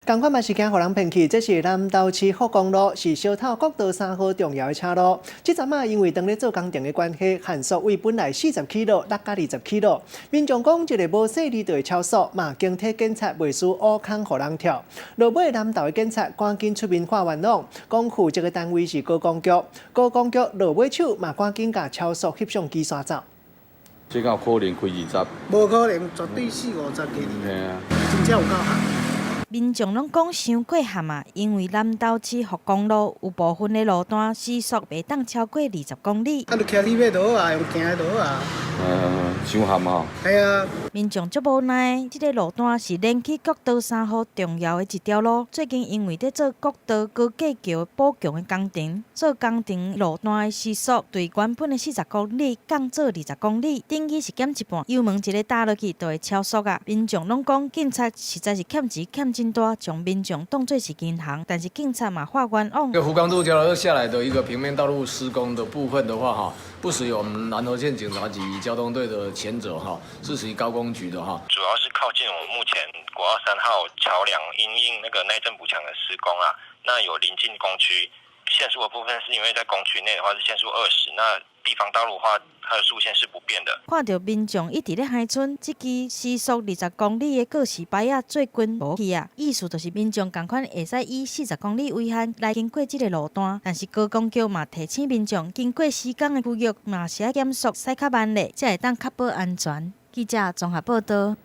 仝款嘛是驚予人騙去，這是南投市福公路，是小透國道三號重要的車路。這陣仔因為當咧做工程的關係，限速為本來四十起落，落甲二十起落。民眾講，一个無細膩就會超速，嘛警惕警察袂輸烏空予人跳。落尾南投的警察趕緊出面喊冤枉，講負責的單位是高工局，高工局落尾手嘛趕緊共超速翕相機徙走。這敢有可能開二十？無可能，絕對四五十去。嘿啊。真正有夠頇。民眾攏講傷過頇啊，因為南投市福公路有部分的路段時速袂當超過二十公里。啊，就騎你馬就好啊，用行的就好啊。嗯，傷頇吼。係啊。民眾足無奈，這个路段是連去國道三號重要的一條路。最近因為佇做國道高架橋補強的工程，做工程路段的時速對原本的四十公里降做二十公里，等於是減一半。油門一个踏落去就會超速啊！民眾攏講警察實在是欠錢欠真大，將民眾當做是銀行，但是警察嘛喊冤枉。這個福岡路交流下來的一個平面道路施工的部分的話，哈，不屬於我們南投縣警察局交通隊的權責，哈，是屬於高工局的哈。主要是靠近我們目前國道三號橋梁因應那個耐震補強的施工啊，那有臨近工區，限速的部分是因為在工區內的話是限速二十，那地方道路的話，它的速限是不變的。看著民眾一直咧害賰，這支時速二十公里的告示牌仔最近無去啊，意思就是民眾仝款會使以四十公里為限來經過這个路段，但是高工局嘛提醒民眾，經過施工的區域嘛是愛減速，駛較慢咧，才會當確保安全。記者綜合報道。